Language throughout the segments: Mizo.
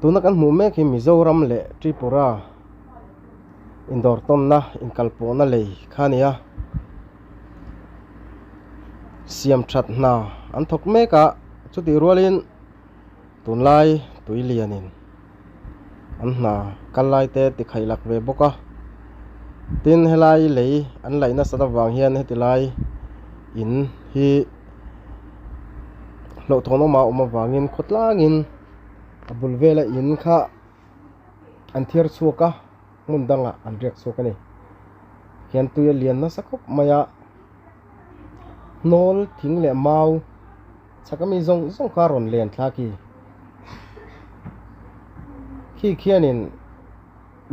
Tuna kan hmuh mek hi Mizoram leh Tripura indawr tawnna inkalpawhna lei kha a ni a siam that hna an thawk mek a chutih rualin tunlai tui lianin an hna kal lai te ti khaih lak ve bawk a tin helai lei an laih nasat avang hian heti lai in hi hlauhthawn awm a awm avangin khawtlangin a bul vela in kha an thiar chhuak a hmun dangah an riak chhuak a ni hian tui a lian nasa khawp mai a hnawl thing leh mau chhak ami zawng zawng kha a rawn len thlak hi khi khianin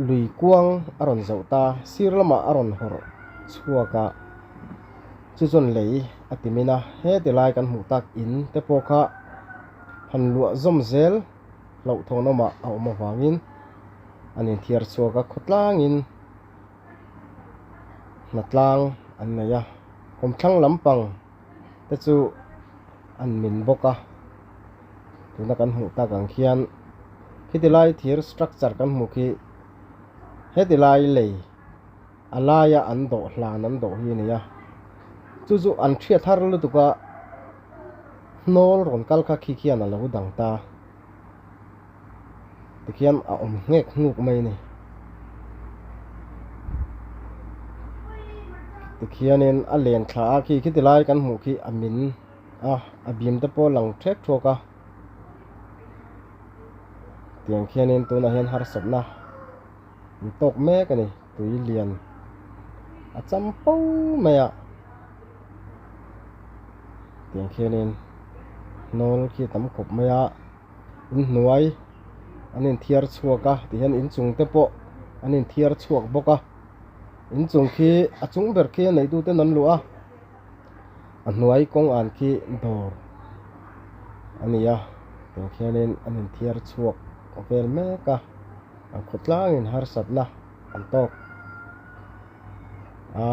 lui kuang a rawn zoh ta sir lamah a rawn hawrh chhuak a chu chuan lei a ti min a heti lai kan hmuh tak in te pawh kha han luah zawm zel hlauhthawn awmah a awm avangin an inthiar chhuak a khawtlangin hnatlang an nei a kawmthlang lampang te chu an min bawk a tuna kan hmuh tak ang khian khiti lai thir structure kan hmuh khi heti lai lei a laia an dawh hlan an dawh hi a ni a chu chu an hriat har lutuk a hnawl rawn kal kha khi khian a lo dang ta tikhian a awm nghek hnuk mai a ni tikhianin a len thla a khi khiti lai kan hmuh khi a min a a bim te pawh a lang thek thuak a tiang khianin tunah hian harsatna an tawk mek a ni tui lian a cham fo mai a tiang khianin hnawl khi a tam khawp mai a inhnuai an inthiar chhuak a tihian inchung te pawh an inthiar chhuak bawk a inchung khi a chung ber khi a nei tu ten an luah a a hnuai kawng an khi dawr a ni a tiang khianin an inthiar chhuak vel mek a an khawtlangin harsatna an tawk a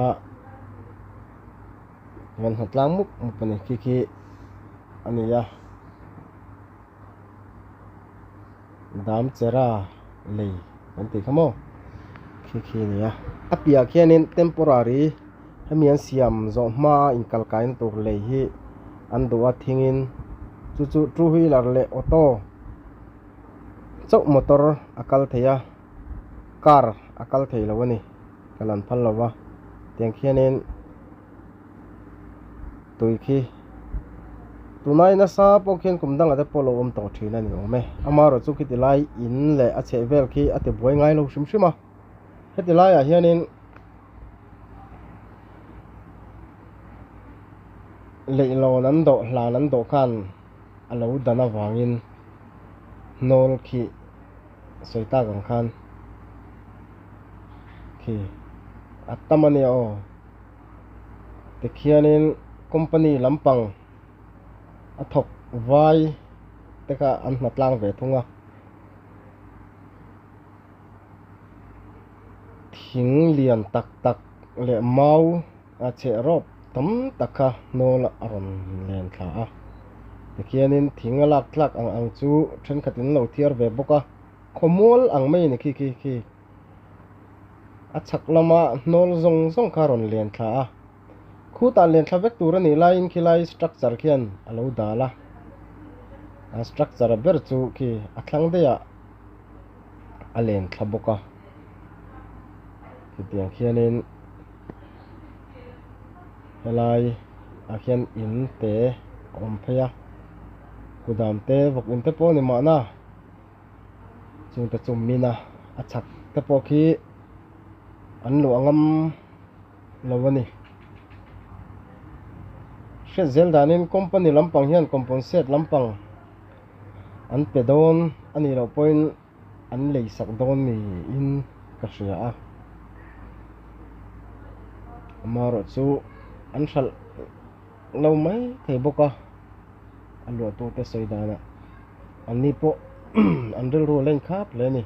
van hnatlang mup mup a ni khi khi a ni a Damchera lei kan tih kha maw khi khi a ni a a piah khianin temporary hemi an siam zawh hma a inkal kaina tur lei hi an duh a thingin chu chu two wheeler leh auto chauh motor a kal thei a car a kal thei lo a ni kal an phal lo va tiang khianin tui khi tunai nasa pawh khian kum dangah te pawh lo awm tawh thin a ni awm e amaherawh chu khiti lai in leh a chheh vel khi a ti buai ngai lo hrim hrim a heti laiah hianin leihlawn an dawh hlan an dawh khan a lo dan avangin hnawl khi sawi tak ang khan khi a tam a nia aw tikhianin company lampang a thawk vai te kha an hna tlang ve thung a thing lian tak tak leh mau a chheh rawp tam tak kha hnawl a rawn len thla a tikhianin thing a lak tlak ang ang chu thenkhat in lo thiar ve bawk a khawmual ang mai a ni khi khi khi a chhak lama hnawl zawng zawng kha a rawn len thla a khutah len thla vek tur a nih laiin khilai structure khian a lo dal a a structure a ber chu khi a thlang daih ah a len thla bawk a chutiang khianin helai ah khian in te a awm phei a kudam te vawk in te pawh a ni mahna chungte chu min a a chhak te pawh khi an luah ngam lo a ni hriat zel danin company lampang hian compensate lampang an pe dawn a nih loh pawhin an lei sak dawn niin ka hria a amaherawh chu an hralh lo mai thei bawk a a luah tute sawi danah an ni pawh an rilru a la inkhap hle a ni.